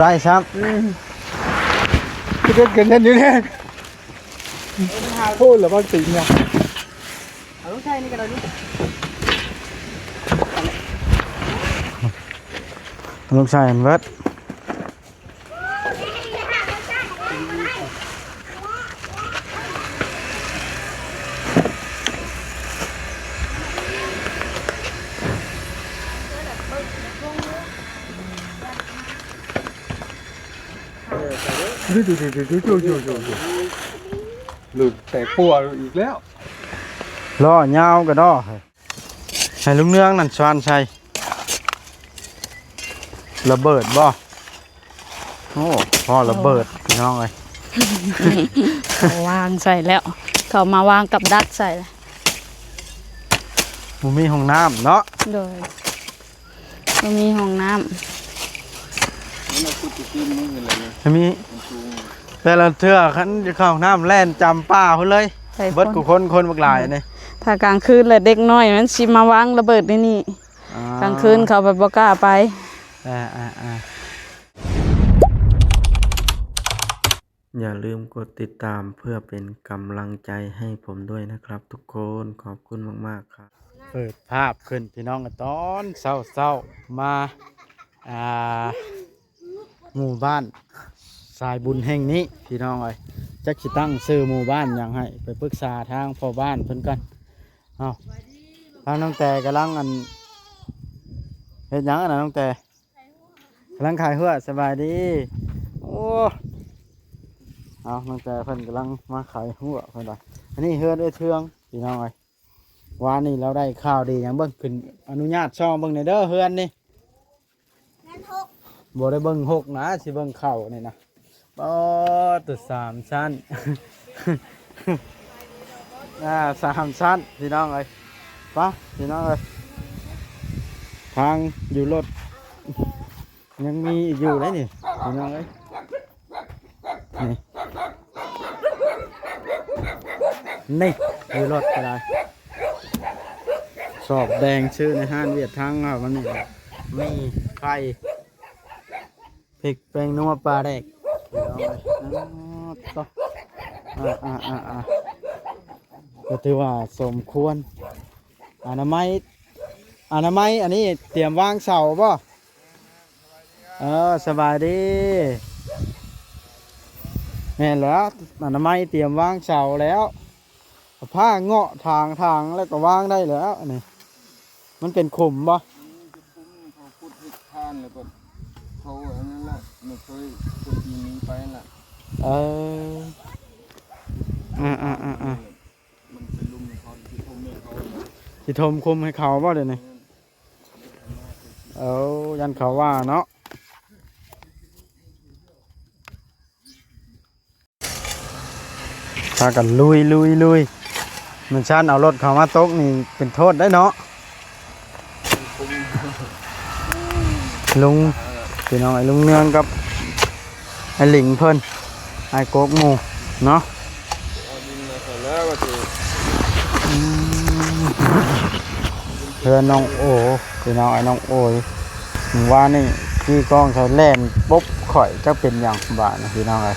ໄດ້ຊ້ຳ ອືມ ເຮັດກັນນັ້ນຢູ່ແລ້ວ ໂອ້ ລະວັງຕີນນະ ເອົາລົງໃສ່ນີ້ກໍໄດ້ລູກ ເອົາລົງໃສ່ຫັ້ນເບິດ. ລຸດແຕກປົວອີກແລ້ວ ລໍ້ຍາວກະດໍ້. ໃຫ້ລຸງເນືອງນັ້ນຊວນໃສ່ ລະເບີດບໍ່? ໂອ້ ພໍລະເບີດ ໂອ້ ພີ່ນ້ອງເອີຍ ເຂົາວາງໃສ່ແລ້ວ ເຂົາມາວາງກັບດັກໃສ່ແລ້ວ ບໍ່ມີຫ້ອງນ້ຳເນາະ ໂດຍ ບໍ່ມີຫ້ອງນ້ຳ ມັນເອົາຂຸດໄປຕີນມື້ນີ້ແຫຼະ ມີ ແຕ່ລະເທື່ອຄັນຈະເຂົ້າຫ້ອງນ້ຳແລ່ນຈຳປ່າພຸ້ນເລີຍ ໄປພຸ້ນ ເບິດກູ່ຄົນ ຄົນບັກຫຼາຍນີ້ ຖ້າກາງຄືນແລ້ວເດັກນ້ອຍມັນຊິມາວາງລະເບີດໃນນີ້ ອ່າ ກາງຄືນເຂົາແບບບໍ່ກ້າໄປ ອ່າໆໆ ຢ່າລືມກົດຕິດຕາມເພື່ອເປັນກຳລັງໃຈໃຫ້ຜົມດ້ວຍນະຄັບທຸກຄົນ ຂອບຄຸນມາກໆ ຄັບ. ເປີດພາບຂຶ້ນພີ່ນ້ອງ ຕອນເຊົ້າໆ ມາ ອ່າ ໝູ່ບ້ານສາຍບຸນແຫ່ງນີ້ພີ່ນ້ອງເອີຍ ຈັກຊິຕັ້ງຊື່ໝູ່ບ້ານຫຍັງໃຫ້ ໄປປຶກສາທາງພໍ່ບ້ານເພິ່ນກ່ອນ. ເອົ້າ ທາງນ້ອງແຕກຳລັງ ອັນ ເຮັດຫຍັງຫັ້ນນະນ້ອງແຕ? ກຳລັງຂາຍຫົວ ສະບາຍດີ. ໂອ້ ເອົາ ນ້ອງແຕເພິ່ນກຳລັງມາຂາຍຫົວເພິ່ນວ່າ ອັນນີ້ເຮືອນເອື້ອຍເທືອງ ພີ່ນ້ອງເອີຍ. ວານນີ້ລາວໄດ້ຂ່າວດີຫຍັງ ເບິ່ງຂຶ້ນ ອະນຸຍາດສ່ອງເບິ່ງແດ່ເດີ ເຮືອນນີ້ ເຮືອນຫົກ ບໍ່ໄດ້ເບິ່ງຫົກນະ ຊິເບິ່ງເຂົ້ານີ້ນະ. ປາດໂທ້ ສາມຊັ້ນ ອ່າ ສາມຊັ້ນ ພີ່ນ້ອງເອີຍ ປະ ພີ່ນ້ອງເອີຍ ທາງຢູ່ລົດ ຍັງມີອີກຢູ່ເດ້ນີ້ ພີ່ນ້ອງເອີຍ ນີ້ ນີ້ ຢູ່ລົດກໍໄດ້ ສອບແດງຊື້ໃນຮ້ານຫວຽດທາງເຮົາມັນນີ້ ມີໄຂ່ ພິກ ແປ້ງນົວ ປາແດກ ພີ່ນ້ອງເອີຍ ໂອ້ ໂທ້ ອ່າໆໆໆ ກໍຖືວ່າສົມຄວນ ອະນາໄມ ອະນາໄມ ອັນນີ້ຕຽມວາງເສົາບໍ່? ເອີ ສະບາຍດີ ແມ່ນແລ້ວ ອະນາໄມຕຽມວາງເສົາແລ້ວ ເອົາຜ້າເງາະຖາງໆ ແລ້ວກໍວາງໄດ້ແລ້ວ ອັນນີ້ ມັນເປັນຂຸມບໍ່? ອືມ ເປັນຂຸມ ເຂົາຂຸດເຮັດຄານ ແລ້ວກໍເຂົາອັນນັ້ນແຫຼະ ມັນເຄີຍຄົນທີ່ໜີໄປຫັ້ນລະ ເອີ ອ່າໆໆໆ ມັນເປັນຫຼຸມໃຫ້ເຂົາ ຊິຖົມໃຫ້ເຂົາ ຊິຖົມຂຸມໃຫ້ເຂົາບໍ່ດຽວນີ້? ແມ່ນ ເອົາ ຢ້ານເຂົາວ່າເນາະ. ພາກັນລຸຍໆໆ ແມ່ນຊັ້ນເອົາລົດເຂົ້າມາຕົກນີ້ເປັນໂທດໄດ໋ເນາະ ລຸງ ພີ່ນ້ອງ ອ້າຍລຸງເນືອງກັບອ້າຍຫຼິງເພິ່ນ ອ້າຍກົກໝູ່ເນາະ. ອືມ ເຮືອນນ້ອງໂອ ພີ່ນ້ອງ ອ້າຍນ້ອງໂອຍ ມື້ວານນີ້ຂີ່ກ້ອງໃສ່ແລ່ນປົບຂ້ອຍ ຈັກເປັນຫຍັງບາດນີ້ ພີ່ນ້ອງເອີຍ.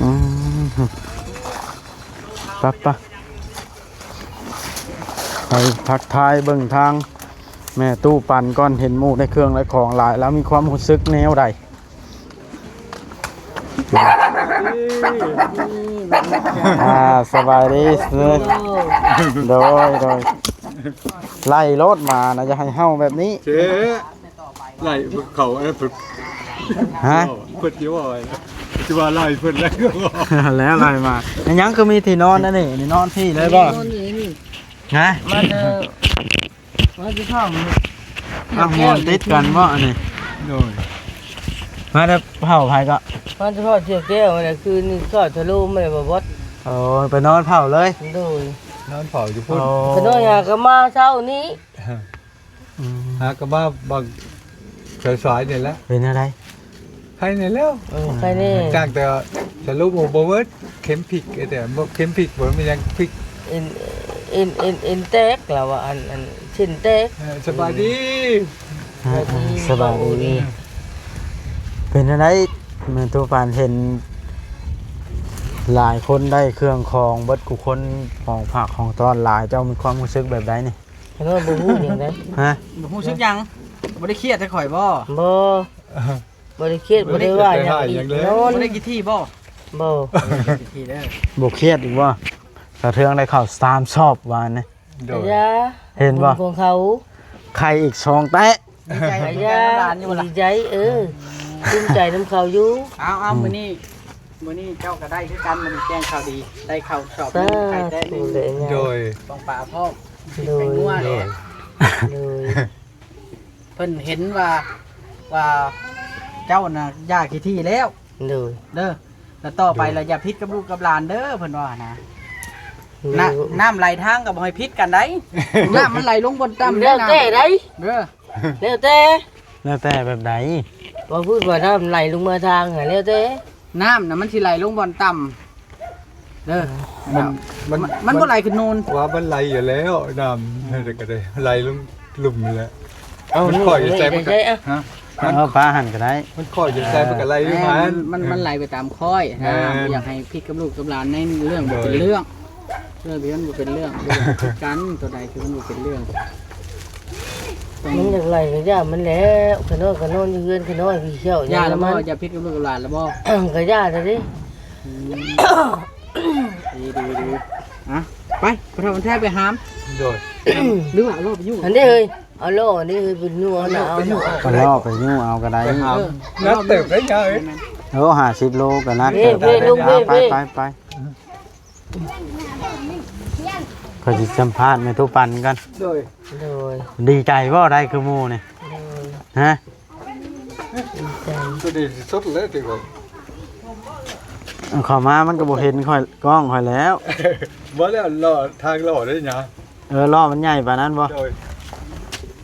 ອືມ ປະ ປະ ໄປທັກທາຍເບິ່ງທາງແມ່ຕູ້ປັນກ່ອນ ເຫັນໝູ່ໄດ້ເຄື່ອງໄດ້ຂອງຫຼາຍ ລາວມີຄວາມຮູ້ສຶກແນວໃດ? ອ່າ ສະບາຍດີ ໂດຍ ໂດຍ ໄລ່ໂລດໝານະ ຢ່າໃຫ້ເຫົ່າແບບນີ້ ເຈ້ ໄລ່ເຂົາ ເອີ ເພິ່ນ ຮະ ເພິ່ນຊິວ່າ ຊິວ່າໄລ່ເພິ່ນແລ້ວ ແລ້ວໄລ່ໝາ ຍັງຄືມີທີ່ນອນອັນນີ້ ນີ້ນອນພີ້ເລີຍບໍ່? ນອນຢູ່ນີ້ ຮະ ມາເດີ ວ່າຊິເຂົ້າ ອ່ະ ໝອນຕິດກັນບໍ່ອັນນີ້? ໂດຍ ມາແຕ່ເຜົາໃຜກໍ? ມາແຕ່ເຜົາສ່ຽວແກ້ວ ມື້ຄືນນີ້ຊອຍທະລຸມາແລ້ວບໍ່ບອດ. ໂອ້ ໄປນອນເຜົາເລີຍ? ໂດຍ ນອນເຜົາຢູ່ພຸ້ນ. ໂອ້ ຂະນ້ອຍຫາກໍມາເຊົ້ານີ້. ອືມ ຫາກໍມາບາງສາຍໆນີ້ແຫຼະ. ເປັນແນວໃດ? ໄຄແນ່ແລ້ວ. ເອີ ໄຄແນ່. ຈ້າງແຕ່ສະຫຼຸບບໍ່ເບິດ ເຂັມພິກ ແຕ່ບໍ່ເຂັມພິກ ບໍ່ມີຫຍັງພິກ ເອັນ ເອັນ ເອັນ ເອັນແຕກ ລາວວ່າ ອັນ ອັນ ເສັ້ນແຕກ. ເອີ ສະບາຍດີ. ອ່າ ສະບາຍດີ. ເປັນຈັ່ງໃດ ແມ່ຕູ້ປານ ເຫັນຫຼາຍຄົນໄດ້ເຄື່ອງຂອງເບິດຄູ່ຄົນ ຂອງຝາກຂອງຕ້ອນຫຼາຍ ເຈົ້າມີຄວາມຮູ້ສຶກແບບໃດນີ້? ຂ້ອຍນອນບໍ່ຮູ້ຫຍັງເດ້. ຮະ? ບໍ່ຮູ້ສຶກຫຍັງ? ບໍ່ໄດ້ຄຽດໃສ່ຂ້ອຍບໍ່? ບໍ່ ບໍ່ໄດ້ຄຽດ ບໍ່ໄດ້ວ່າຫຍັງອີກ. ນອນ ບໍ່ໄດ້ຂີ້ຖີ່ບໍ່? ບໍ່ ບໍ່ໄດ້ຂີ້ຖີ່ເດີ. ບໍ່ຄຽດອີກບໍ່? ສາວເທືອງໄດ້ເຂົ້າສາມຊອບວານນີ້. ໂດຍ ຢ່າ ເຫັນບໍ່? ບຸນຂອງເຂົາ ໄຂ່ອີກສອງແຕະ. ດີໃຈ ດີໃຈ ດີໃຈ ເອີ ພູມໃຈນຳເຂົາຢູ່. ເອົາ ເອົາ ມື້ນີ້ ມື້ນີ້ເຈົ້າກໍໄດ້ຄືກັນ ມື້ນີ້ແຈ້ງຂ່າວດີ ໄດ້ເຂົ້າສອບໜຶ່ງ ໄຂ່ແຕະໜຶ່ງ. ໂດຍ ຂອງປາພ້ອມ. ໂດຍ ເປັນງົວແຫຼະ. ໂດຍ ເພິ່ນເຫັນວ່າ ວ່າເຈົ້ານະຢ່າຂີ້ຖີ່ແລ້ວ. ໂດຍ ເດີ ແລ້ວຕໍ່ໄປລະຢ່າຜິດກັບລູກກັບຫຼານເດີ ເພິ່ນວ່ານະ. ໂດຍ ນ້ຳ ນ້ຳໄຫຼທາງກໍບໍ່ໃຫ້ຜິດກັນໄດ໋. ນ້ຳມັນໄຫຼລົງບ່ອນຕ່ຳ ແລ້ວແຕ່ໄດ໋. ເດີ ແລ້ວແຕ່ ແລ້ວແຕ່ແບບໃດ? ວ່າພຸ້ນວ່ານ້ຳໄຫຼລົງມາທາງຫັ້ນ ແລ້ວແຕ່. ນ້ຳນະມັນຊິໄຫຼລົງບ່ອນຕ່ຳເດີ. ມັນ ມັນ ມັນບໍ່ໄຫຼຂຶ້ນໂນນ ວ່າມັນໄຫຼຢູ່ແລ້ວ ນ້ຳ ເອີ ກໍໄດ້ໄຫຼລົງ ລຸ່ມນີ້ແຫຼະ. ເອົ້າ ມັນຄ່ອຍຢູ່ໃສມັນກໍ ໃສ່ ຮະ? ມັນ ເອົາປາຫັ້ນກໍໄດ້ ມັນຄ່ອຍຢູ່ໃສ ເອີ ມັນກໍໄຫຼຢູ່ຫັ້ນ. ແມ່ນ ມັນ ມັນໄຫຼໄປຕາມຄ່ອຍນະ. ແມ່ນ ບໍ່ຢາກໃຫ້ຜິດກັບລູກກັບຫຼານໃນເລື່ອງບໍ່ເປັນເລື່ອງ. ໂດຍ ເລື່ອງທີ່ມັນບໍ່ເປັນເລື່ອງ ບໍ່ຢາກໃຫ້ຜິດກັນ. ຕົວໃດທີ່ມັນບໍ່ເປັນເລື່ອງ ມັນຢາກໄຫຼກໍຢ່າມັນແຫຼະ. ຂະນ້ອຍກໍນອນຢູ່ເຮືອນ ຂະນ້ອຍພີ່ຂຽວ ຢ່າລະບໍ່? ຢ່າຜິດກັບລູກກັບຫຼານລະບໍ່? ກໍຢ່າລະເດ້. ອືມ ດີໆໆ ອະ ໄປ ພໍ່ເຖົ້າແທ້ໄປຫາມ. ໂດຍ ຫຼືວ່າເອົາລໍ້ໄປຢູ່ຫັ້ນເດ້ເຮີ້ຍ. ເອົາລໍ້ນີ້ເຮີ້ຍ ໄປຍູ້ເອົາ ເອົາລໍ້ໄປຍູ້ເອົາກໍໄດ້. ໄປຫາມ ເອີ ໜັກເຕີບໄດ໋ຍາເອີຍ. ໂອ້ ຫ້າສິບໂລກໍໜັກເຕີບ. ເອີ ເອີ ໄປ ເອີ ໄປ ໄປ ຂ້ອຍຊິສຳພາດແມ່ຕູ້ປັນກ່ອນ. ໂດຍ ໂດຍ ດີໃຈບໍ່ໄດ້ຄືໝູ່ນີ້? ໂດຍ ຮະ? ດີໃຈ ຕົວດີທີ່ສຸດເລີຍທີ່ຂ້ອຍ ເອົາເຂົ້າມາມັນກໍບໍ່ເຫັນຂ້ອຍ ກ້ອງຂ້ອຍແລ້ວ. ບໍ່ແລ້ວ ລໍ້ ທາງລໍ້ເດ້ຍາ. ເອີ ລໍ້ມັນໃຫຍ່ປານນັ້ນບໍ່? ໂດຍ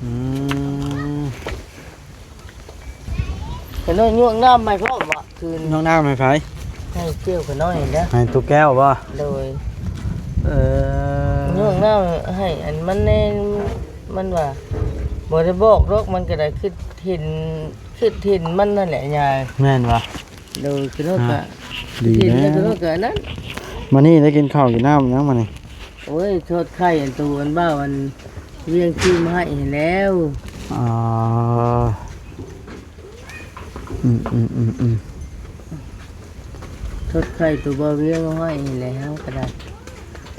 ອືມ ຂະນ້ອຍຍົວກນ້ຳໃຫ້ພ້ອມບໍ່? ຄືນ ຍົວກນ້ຳໃຫ້ໃຜ? ໃຫ້ເຈົ້າຂະນ້ອຍເດ້. ໃຫ້ຕູ້ແກ້ວບໍ່? ໂດຍ ເອີ ຍົວກນ້ຳໃຫ້ອັນມັນແດ່. ມັນວ່າບໍ່ໄດ້ບອກດອກ ມັນກໍໄດ້ຄິດເຫັນ ຄິດເຫັນມັນນັ້ນແຫຼະຍາຍ. ແມ່ນບໍ່? ໂດຍ ຄືນ້ອຍກະ ດີແລ້ວ ຄືນ້ອຍກະນັ້ນ. ມື້ນີ້ໄດ້ກິນເຂົ້າກິນນ້ຳຫຍັງມື້ນີ້? ໂອ້ຍ ທອດໄຂ່ອັນໂຕອັນບ່າວອັນວຽງຊື້ມາໃຫ້ຫັ້ນແລ້ວ. ອໍ ອືມໆໆໆ ທອດໄຂ່ໂຕບ່າວວຽງເອົາໃຫ້ແລ້ວກໍໄດ້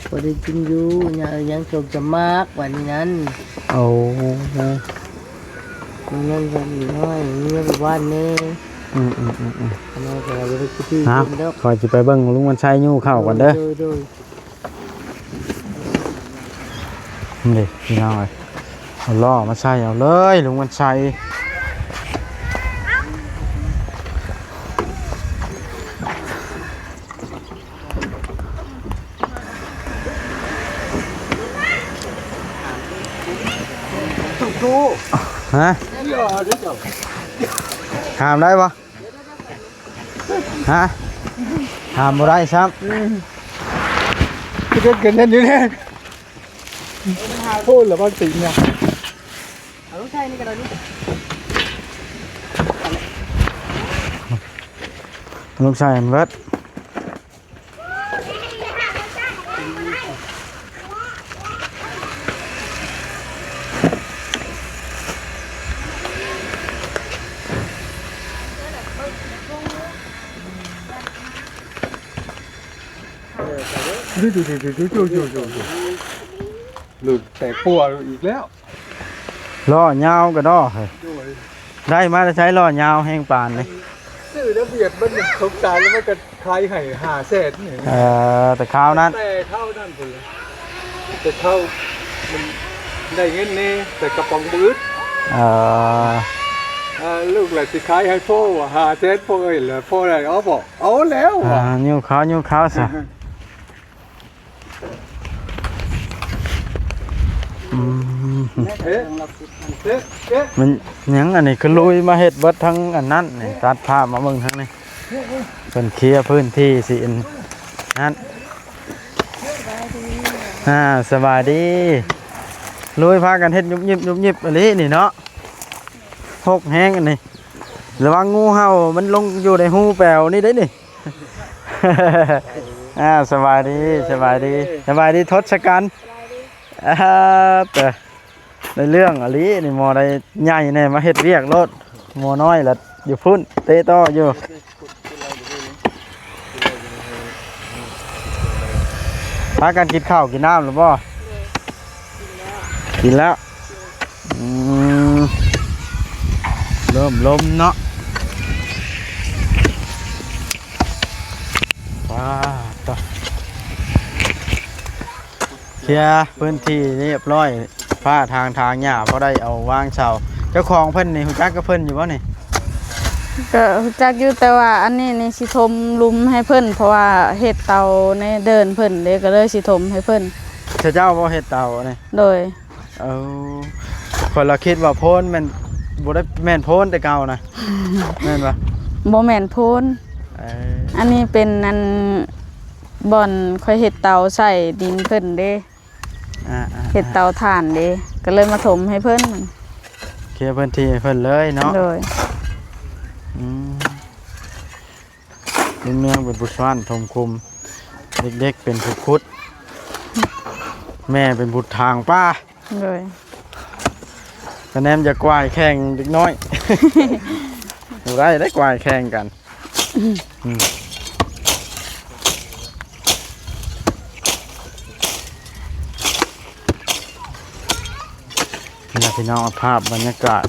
ພໍໄດ້ກິນຢູ່. ຍາ ເອີ ຍັງຊົມຈະໝາກບາດນີ້ນັ້ນ. ໂອ້ ມັນນັ້ນກໍມີນ້ອຍ ມີຢູ່ບ້ານນີ້. ອືມໆໆໆ ອັນນັ້ນກໍບໍ່ໄດ້ກິນດອກ. ຂ້ອຍຊິໄປເບິ່ງລຸງວັນໄຊຍູ້ເຂົ້າກ່ອນເດີ. ໂດຍໆໆ. ນີ້ພີ່ນ້ອງເອີຍ ເອົາລໍ້ມາໃສ່ເອົາເລີຍລຸງວັນໄຊ. ຮະ? ຫ້າມໄດ້ບໍ່? ຮະ? ຫ້າມບໍ່ໄດ້ຊ້ຳ. ອືມ ເຮັດກັນນັ້ນຢູ່ແລ້ວ. ໂພດລະບໍ່ຕິນະ. ເອົາລູກຊາຍນີ້ກໍໄດ້ລູກ. ລູກຊາຍມັນເບິດ. ລຸດແຕກປົວອີກແລ້ວ. ລໍ້ຍາວກະດໍ້ເຮີ້ຍ. ໂດຍ ໄດ້ມາແຕ່ໃສລໍ້ຍາວແຮງປານນີ້? ຊື້ນຳຫວຽດມັນສົງສານແລ້ວມັນກະຂາຍໃຫ້ຫ້າແສນນີ້. ເອີ ແຕ່ຄາວນັ້ນ ແຕ່ຄາວນັ້ນພຸ້ນແຫຼະ. ແຕ່ຄາວມັນໄດ້ເງິນແດ່ ແຕ່ກະປ໋ອງບໍ່ອຶດ. ເອີ ເອີ ລູກລະຊິຂາຍໃຫ້ພໍ່ວ່າຫ້າແສນ ພໍ່ເອີຍ ລະພໍ່ໄດ້ເອົາບໍ່? ເອົາແລ້ວວ່າ. ອ່າ ຍູ້ຄາວ ຍູ້ຄາວຊະ. ອືມ ເອະ ເອະ ມັນຫຍັງອັນນີ້ ຄືລຸຍມາເຮັດເບິດທັງອັນນັ້ນນີ້. ຕັດພາບມາເບິ່ງທາງນີ້ ເພິ່ນເຄຍພື້ນທີ່ຊິອັນນັ້ນ. ອ່າ ສະບາຍດີ. ລຸຍພາກັນເຮັດຍຸບຍິບ ຍຸບຍິບອີ່ຫຼີນີ້ເນາະ. ຫົກແຮງອັນນີ້ ລະວັງງູເຫົ່າມັນລົງຢູ່ໃນຮູແປວນີ້ເດ້ນີ້. ອ່າ ສະບາຍດີ ສະບາຍດີ ສະບາຍດີ ທົດສະກັນ. ອ່າ ເຕີ ໄດ້ເລື່ອງອີ່ຫຼີນີ້ ໝໍໄດ້ໃຫຍ່ແດ່ ມາເຮັດວຽກໂລດ. ໝໍນ້ອຍລະຢູ່ພຸ້ນ ເຕະຕໍ່ຢູ່. ພາກັນກິນເຂົ້າກິນນ້ຳແລ້ວບໍ່? ໂດຍ ກິນແລ້ວ ກິນແລ້ວ. ອືມ ເລີ່ມລົມເນາະ. ວ້າ ຕະ ເຄຍພື້ນທີ່ຮຽບຮ້ອຍ ຟ້າທາງ ທາງຫຍ້າ ພໍໄດ້ເອົາວາງເສົາ. ເຈົ້າຂອງເພິ່ນນີ້ຮູ້ຈັກກັບເພິ່ນຢູ່ບໍ່ນີ້? ກໍຮູ້ຈັກຢູ່ ແຕ່ວ່າອັນນີ້ນີ້ຊິຖົມຫຼຸມໃຫ້ເພິ່ນ ເພາະວ່າເຮັດເຕົາໃນເດີ່ນເພິ່ນເດ້ ກໍເລີຍຊິຖົມໃຫ້ເພິ່ນ. ເຈົ້າບໍ່ເຮັດເຕົານີ້? ໂດຍ. ເອົາ ຂ້ອຍລະຄິດວ່າໂພນແມ່ນ ບໍ່ໄດ້ແມ່ນໂພນແຕ່ເກົ່ານະ ແມ່ນບໍ່? ບໍ່ແມ່ນໂພນ. ເອີ ອັນນີ້ເປັນອັນ ບ່ອນຂ້ອຍເຮັດເຕົາໃສ່ດິນເພິ່ນເດ້. ອ່າໆໆ ເຮັດເຕົາຖ່ານເດ້ ກໍເລີຍມາຖົມໃຫ້ເພິ່ນ. ເຄຍພື້ນທີ່ໃຫ້ເພິ່ນເລີຍເນາະ. ໂດຍ. ອືມ ລຸງເມືອງເປັນຜູ້ຊອນຖົມຂຸມ ເດັກໆເປັນຜູ້ຂຸດ ແມ່ເປັນຜູ້ຖາງປ່າ. ໂດຍ. ກະແນມຢາກກວາຍແຂ່ງເດັກນ້ອຍ ບໍ່ໄດ້ໄດ້ກວາຍແຂ່ງກັນ. ອືມ ນີ້ລະພີ່ນ້ອງ ພາບບັນຍາກາດ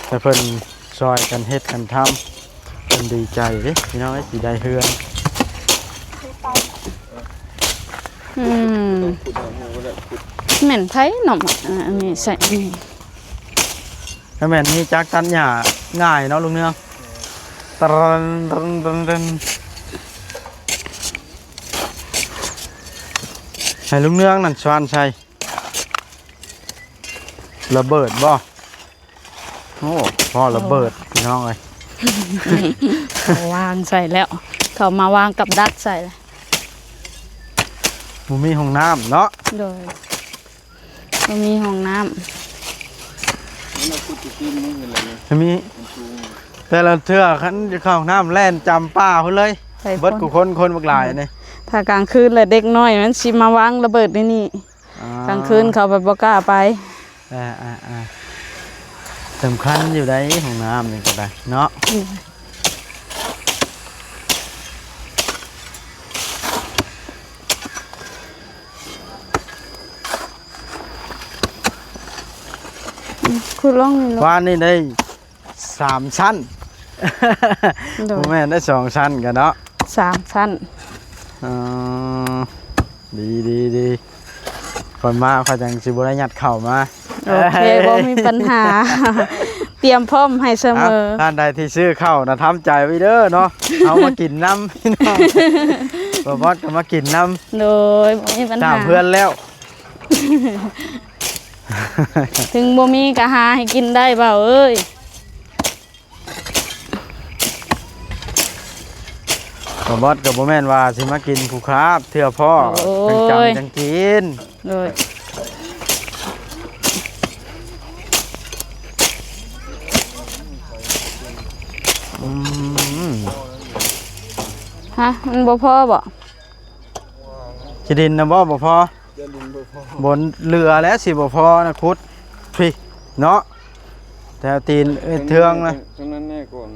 ແຕ່ເພິ່ນຊ່ອຍກັນເຮັດກັນທຳ ເພິ່ນດີໃຈເດ້ພີ່ນ້ອງເອີຍ ຊິໄດ້ເຮືອນ. ອືມ ແມ່ນໃຜເນາະ ອັນນີ້ໃສ່ ອັນນີ້ ຖ້າແມ່ນມີຈັກຕັດຫຍ້າງ່າຍເນາະລຸງເນືອງ. ຕະຣະນ ຕະຣະນ ຕະຣະນ ໃຫ້ລຸງເນືອງນັ້ນສວນໃສ່ ລະເບີດບໍ່? ໂອ້ ພໍລະເບີດ ໂອ້ ພີ່ນ້ອງເອີຍ ເຂົາວາງໃສ່ແລ້ວ ເຂົາມາວາງກັບດັກໃສ່. ບໍ່ມີຫ້ອງນ້ຳເນາະ. ໂດຍ. ບໍ່ມີຫ້ອງນ້ຳ ມີ ແຕ່ລະເທື່ອຄັນຈະເຂົ້າຫ້ອງນ້ຳແລ່ນຈຳປ່າພຸ້ນເລີຍ ໄປພຸ້ນ ເບິດກູ່ຄົນ ຄົນບັກຫຼາຍນີ້. ຖ້າກາງຄືນລະເດັກນ້ອຍມັນຊິມາວາງລະເບີດໃນນີ້. ອໍ ກາງຄືນເຂົາໄປບໍ່ກ້າໄປ. ອ່າໆໆ ສຳຄັນຢູ່ໃດ໋ ຫ້ອງນ້ຳນີ້ກໍໄດ້ເນາະ. ອືມ ຂຸດລົງນີ້ລູກ ວານນີ້ໄດ້ສາມຊັ້ນ. ໂດຍ. ບໍ່ແມ່ນໄດ້ສອງຊັ້ນກັນເນາະ ສາມຊັ້ນ. ອໍ ດີໆໆ ຂ້ອຍມາຂ້ອຍຈັ່ງຊິບໍ່ໄດ້ຍັດເຂົ້າມາ. ໂອເຄ ບໍ່ມີບັນຫາ ຕຽມພ້ອມໃຫ້ສະເໝີ. ທ່ານໃດທີ່ຊື້ເຂົ້ານະ ທຳໃຈໄວ້ເດີເນາະ ເຮົາມາກິນນຳພີ່ນ້ອງ ບ່າວບອດກໍມາກິນນຳ. ໂດຍ ບໍ່ມີບັນຫາ ຕາມເພື່ອນແລ້ວ ເຖິງບໍ່ມີກໍຫາໃຫ້ກິນໄດ້ ບ່າວເອີຍ. ບ່າວບອດກໍບໍ່ແມ່ນວ່າຊິມາກິນຜູ້ຄາບ ເທື່ອພໍ້ ໂອ້ຍ ຈັ່ງ ຈັ່ງກິນ. ໂດຍ. ອືມ ຮະ ມັນບໍ່ພໍບໍ່? ຂີ້ດິນນະບໍ່ ບໍ່ພໍ. ບໍ່ເຫຼືອແລ້ວ ຊິບໍ່ພໍນະ ຂຸດພີ້ເນາະ ແຖວຕີນເອື້ອຍເທືອງນະ. ຈັ່ງນັ້ນແນ່ກ່ອນ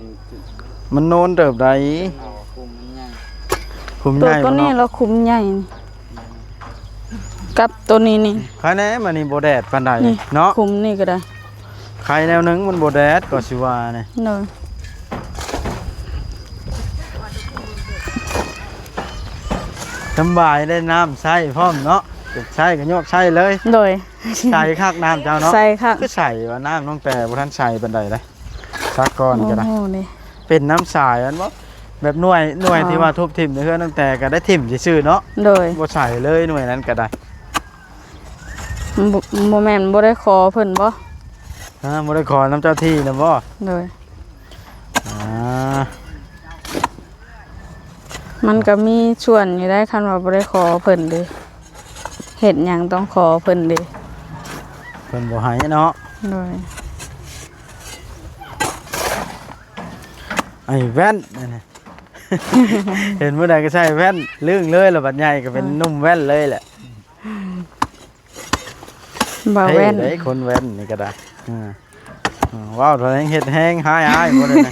ມັນໂນນເຕີບໃດ. ຂຸມໃຫຍ່ ຂຸມໃຫຍ່ ໂຕນີ້ລະຂຸມໃຫຍ່ ກັບໂຕນີ້ນີ້. ຄະແນນມັນນີ້ບໍ່ແດດປານໃດເນາະ ຂຸມນີ້ກໍໄດ້. ໄຄແນວໜຶ່ງ ມັນບໍ່ແດດກໍຊິວ່ານີ້. ໂດຍ. ສຳບາຍໄດ້ ນ້ຳໃຊ້ພ້ອມເນາະ ຢາກໃຊ້ກໍຍວກໃຊ້ເລີຍ. ໂດຍ. ໃສຄັກນ້ຳເຈົ້າເນາະ. ໃສຄັກ. ຄືໃສວ່າ ນ້ຳນ້ອງແຕ່ບໍ່ທັນໃສປານໃດເດ້. ສັກກ່ອນກໍໄດ້. ໂອ້ໂຫ ນີ້ ເປັນນ້ຳສາຍແມ່ນບໍ່? ແບບໜ່ວຍ ໜ່ວຍ ອໍ ທີ່ວ່າທຸບຖິ້ມໃນເຮືອນນ້ອງແຕ່ກໍໄດ້ຖິ້ມຊື່ໆເນາະ. ໂດຍ. ບໍ່ໃສເລີຍໜ່ວຍນັ້ນກໍໄດ້. ບໍ່ ບໍ່ແມ່ນບໍ່ໄດ້ຂໍເພິ່ນບໍ່? ຮະ ບໍ່ໄດ້ຂໍນຳເຈົ້າທີ່ນຳບໍ່? ໂດຍ. ອ່າ ມັນກໍມີສ່ວນຢູ່ໄດ໋ ຄັນວ່າບໍ່ໄດ້ຂໍເພິ່ນເດ້ ເຮັດຫຍັງຕ້ອງຂໍເພິ່ນເດ້ ເພິ່ນບໍ່ໃຫ້ເນາະ. ໂດຍ. ໄອ້ແວ່ນ ເຫັນມື້ໃດກໍໃສ່ແວ່ນ ລຶ້ງເລີຍ ແລ້ວບັດໃຫຍ່ກໍເປັນ ເອີ ໜຸ່ມແວ່ນເລີຍແຫຼະ. ບ່າວແວ່ນ ເທ່ເດ້ຄົນແວ່ນນີ້ກໍໄດ້. ເອີ ເວົ້າເທົ່າໃດເຮັດແຮງຮ້າຍອ້າຍໝົດເລີຍນະ.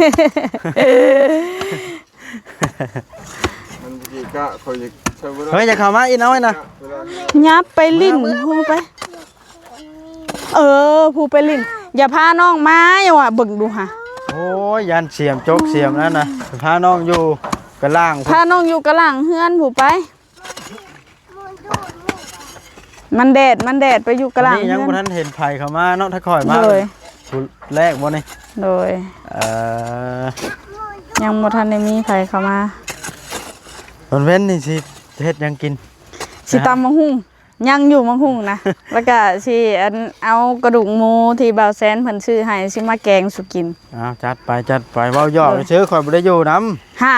ມັນຊິກະ ຂ້ອຍຢາກໃຊ້ບໍ່ໄດ້ ເຮີ້ຍ ຢ່າເຂົ້າມາອີກນ້ອຍນະ. ຫຍັບໄປຫຼິ້ນ ເມືອ ເມືອ ພູໄປ. ເອີ ພູໄປຫຼິ້ນ ຢ່າພານ້ອງມາ ຢ່າວ່າເບິ່ງດູຫາ. ໂອ້ຍ ຢ້ານສຽມຈົກສຽມນັ້ນນະ. ພານ້ອງຢູ່ກະລ່າງ ພານ້ອງຢູ່ກະລ່າງເຮືອນພູໄປ. ມັນແດດ ມັນແດດ ໄປຢູ່ກະລ່າງເຮືອນ. ຍັງບໍ່ທັນເຫັນໃຜເຂົ້າມາເນາະ ຖ້າຂ້ອຍມາ ໂດຍ ຜູ້ແລກບໍ່ນີ້? ໂດຍ ເອີ ຍັງບໍ່ທັນໄດ້ມີໃຜເຂົ້າມາ. ຕອນເວັນນີ້ຊິເຮັດຫຍັງກິນ? ຊິຕຳບັກຫຸ່ງ ຍັງຢູ່ບັກຫຸ່ງນະ ແລ້ວກະຊິ ອັນ ເອົາກະດູກໝູທີ່ບ່າວແຊນເພິ່ນຊື້ໃຫ້ ຊິມາແກງສູ່ກິນ. ອ້າວ ຈັດໄປ ຈັດໄປ ເວົ້າຢອກ ເອີ ຊື່ ຂ້ອຍບໍ່ໄດ້ຢູ່ນຳ ຮະ.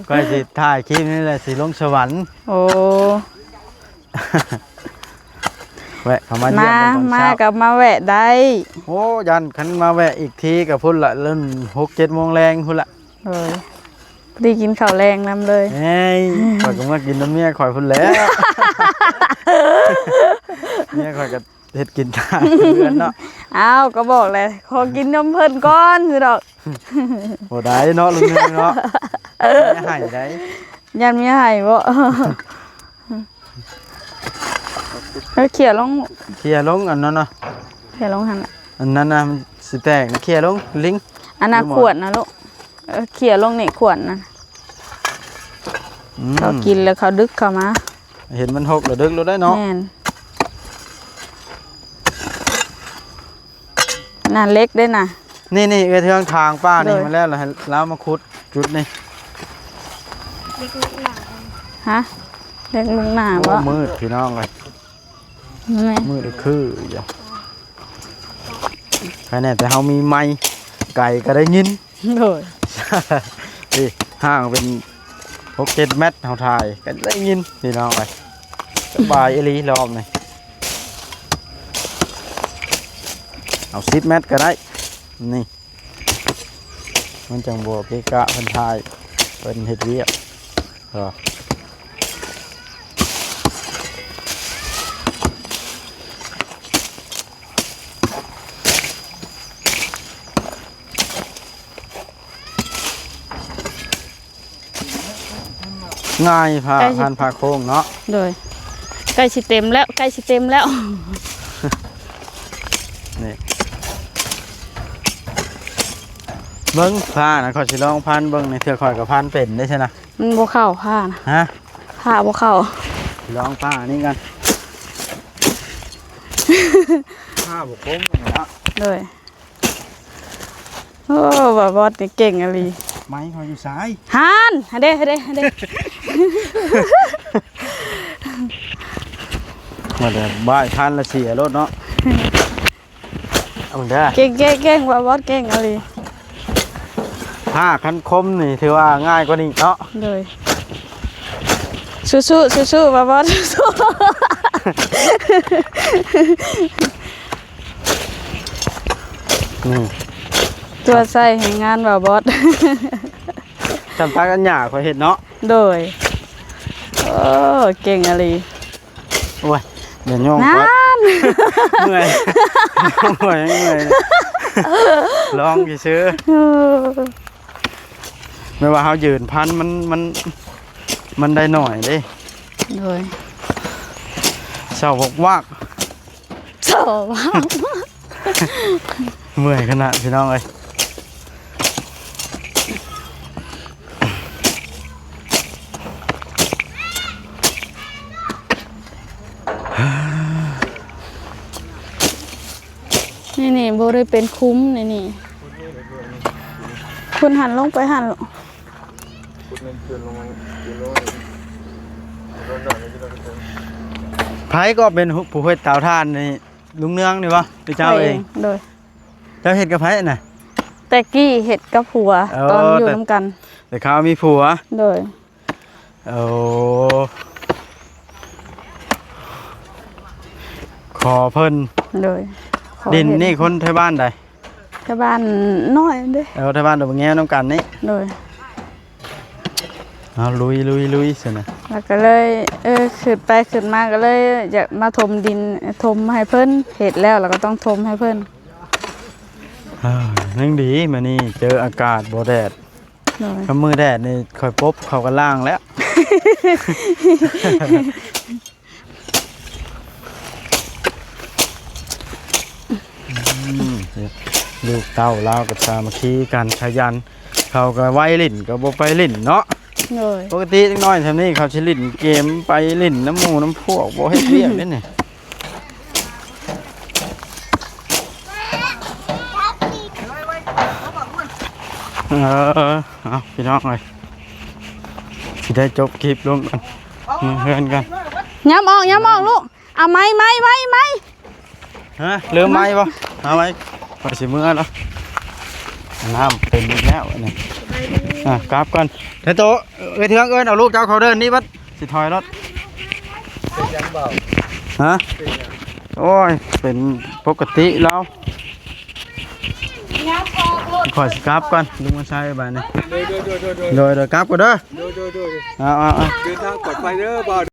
ຂ້ອຍຊິຖ່າຍຄລິບນີ້ແຫຼະ ຊິລົງສະຫວັນ. ໂອ້ ແວະເຂົ້າມາຢ້ຽມ ມາ ຕອນເຊົ້າ ມາກໍມາແວະໄດ້. ໂອ້ ຢ້ານຄັນມາແວະອີກທີກໍພຸ້ນລະ ເລີ່ມຫົກເຈັດໂມງແລງພຸ້ນລະ. ໂດຍ ພໍດີກິນເຂົ້າແລງນຳເລີຍ. ເອີຍ ຂ້ອຍກໍມາກິນນຳເມຍຂ້ອຍພຸ້ນແຫຼະ. ເມຍຂ້ອຍກໍເຮັດກິນທາງເຮືອນເນາະ. ອ້າວ ກໍບອກແຫຼະ ຂໍກິນນຳເພິ່ນກ່ອນຊິດອກ. ບໍ່ໄດ້ເນາະ ລຸງໜຶ່ງເນາະ ເມຍໃຫ້ໄດ໋. ຢ້ານເມຍໃຫ້ບໍ? ເອີ ເຂົ້ຍລົງ ເຂົ້ຍລົງອັນນັ້ນເນາະ ເຂົ້ຍລົງຫັ້ນ ອັນນັ້ນນະ ມັນຊິແຕກນະ. ເຂົ້ຍລົງ ລິງ ອັນນັ້ນ ຂວດນະລູກ. ເອີ ເຂົ້ຍລົງນີ້ ຂວດນັ້ນ. ອືມ ເຂົາກິນແລ້ວເຂົາດຶກເຂົ້າມາ. ເຫັນມັນຫົກແລ້ວດຶກໂລດໄດ໋ເນາະ. ແມ່ນ. ນັ້ນເຫຼັກເດ້ນະ. ນີ້ໆ ເອື້ອຍເທືອງ ທາງປ່ານີ້ ໂດຍ ມາແລ້ວ ແລ້ວໃຫ້ລາວມາຂຸດຈຸດນີ້. ຮະ? ເຫຼັກລຸງໜ້າ ໂອ້ ບໍ່? ມືດພີ່ນ້ອງເອີຍ. ແມ່ນ. ມືດຄືຢູ່. ໃຄແນ່ແຕ່ເຮົາມີໄມ ໄກກໍໄດ້ຍິນ. ໂດຍ. ນີ້ ຫ່າງເປັນຫົກເຈັດແມັດ ເຮົາຖ່າຍກໍໄດ້ຍິນພີ່ນ້ອງເອີຍ. ສະບາຍອີ່ຫຼີລອບນີ້ ເອົາສິບແມັດກໍໄດ້. ນີ້ ມັນຈັ່ງບໍ່ເກະກະ ເພິ່ນຖ່າຍ ເພິ່ນເຮັດວຽກ. ງ່າຍ ຜ້າ ໃກ້ຊິ ພັນຜ້າໂຄ້ງເນາະ. ໂດຍ. ໃກ້ຊິເຕັມແລ້ວ ໃກ້ຊິເຕັມແລ້ວ. ນີ້ ເບິ່ງຜ້ານະ ຂ້ອຍຊິລອງພັນເບິ່ງນີ້ ເທື່ອຂ້ອຍກໍພັນເປັນເດ້ຊັ້ນນະ. ມັນບໍ່ເຂົ້າຜ້ານະ. ຮະ? ຜ້າບໍ່ເຂົ້າ. ລອງຜ້ານີ້ກັນ. ຜ້າບໍ່ຄົມເນາະ. ໂດຍ. ໂອ້ ບ່າວບອດນີ້ເກັ່ງອີ່ຫຼີ. ໄມ້ເຂົາຢູ່ໃສ? ຫັ້ນ ຫັ້ນເດ້ ຫັ້ນເດ້ ຫັ້ນເດ້. ມາແຕ່ບ່າຍພັນລະເສຍໂລດເນາະ. ເອົາເດີ ເກັ່ງ ເກັ່ງ ເກັ່ງ ບ່າວບອດເກັ່ງອີ່ຫຼີ. ຖ້າຄັນຄົມນີ້ຖືວ່າງ່າຍກວ່ານີ້ເນາະ. ໂດຍ. ສູ້ໆ ສູ້ໆ ບ່າວບອດ ສູ້ໆ. ອືມ ຕົວໃສ່ແຮງງານບ່າວບອດ. ຈຳປາກັນຫຍ້າຂ້ອຍເຮັດເນາະ. ໂດຍ. ໂອ້ ເກັ່ງອີ່ຫຼີ. ໂອ້ຍ ຢ່າຍ້ອງຂ້ອຍ ນັ້ນ ເມື່ອຍ ເມື່ອຍ ເມື່ອຍ ລອງຊື່ໆ. ເອີ ແມ່ນວ່າເຮົາຢືນພັນ ມັນ ມັນ ມັນໄດ້ໜ້ອຍເດ້. ໂດຍ. ເຊົາວອກວາກ ເຊົາວອກວາກ. ເມື່ອຍຂະໜາດພີ່ນ້ອງເອີຍ. ນີ້ໆ ບໍ່ໄດ້ເປັນຄຸ້ມ ນີ້ໆ ພຸ້ນຫັ້ນ ລົງໄປຫັ້ນ. ໃຜກໍເປັນຜູ້ເຮັດເຕົາຖ່ານນີ້? ລຸງເນືອງນີ້ບໍ່? ຫຼືເຈົ້າເອງ? ໂດຍ. ເຈົ້າເຮັດກັບໃຜນະ? ແຕ່ກີ້ເຮັດກັບຜົວ ເອີ ຕອນຢູ່ນຳກັນ ແຕ່ຄາວມີຜົວ. ໂດຍ. ໂອ້ ຂໍເພິ່ນ. ໂດຍ. ຂໍເພິ່ນ. ດິນນີ້ຄົນໄທບ້ານໃດ? ແຖວບ້ານນ້ອຍເດ້. ເອີ ແຖວບ້ານດອກບັກແງວນຳກັນນີ້. ໂດຍ. ເອົາ ລຸຍໆໆ ຊັ້ນນະ. ແລ້ວກໍເລີຍ ເອີ ຄິດໄປຄິດມາກໍເລີຍຢາກມາຖົມດິນ ຖົມໃຫ້ເພິ່ນ. ເຮັດແລ້ວ ແລ້ວກໍຕ້ອງຖົມໃຫ້ເພິ່ນ. ເອີ ຍັງດີມື້ນີ້ເຈີອາກາດບໍ່ແດດ. ໂດຍ. ຄັນມື້ແດດນີ້ຂ້ອຍປົບເຂົາກໍລ້າງແລ້ວ. ອືມ ລູກເຕົ້າລາວກໍສາມັກຄີກັນ ຂະຫຍັນ. ເຂົາກໍໄວຫຼິ້ນ ກໍບໍ່ໄປຫຼິ້ນເນາະ. ໂດຍ. ປົກກະຕິເດັກນ້ອຍຊ່ຳນີ້ ເຂົາຊິຫຼິ້ນເກມ ໄປຫຼິ້ນນຳໝູ່ນຳພວກ ບໍ່ເຮັດວຽກເດ້ນີ້. ເອີ ເອົາ ພີ່ນ້ອງເອີຍ ຊິໄດ້ຈົບຄລິບລົງກັນ ເມືອເຮືອນກັນ. ຍາມອອກ ຍາມອອກລູກ. ເອົາໄມ້ ໄມ້ ໄມ້ ໄມ້. ຮະ ລືມໄມ້ບໍ່? ເອົາໄວ້ ຂ້ອຍຊິເມືອແລ້ວ. ນ້ຳເຕັມອີກແລ້ວນີ້. ອ່ະ ກັບກ່ອນເດີໂຕ. ເອີຍ ເທື່ອເອີ້ນເອົາລູກເຈົ້າເຂົ້າເດີນນີ້ບັດ ຊິຖອຍລົດ. ເປັນຫຍັງບໍ່? ຮະ? ເປັນຫຍັງ? ໂອ້ຍ ເປັນປົກກະຕິແລ້ວ. ຂ້ອຍຊິກັບກ່ອນ ລຸງມາໃຊ້ບາດນີ້. ໂດຍ ໂດຍ ກັບກ່ອນເດີ. ໂດຍ ໂດຍ ໂດຍ. ເອົາ ເອົາ ເອົາ ເດີນທາງປອດໄພເດີບ່າວ.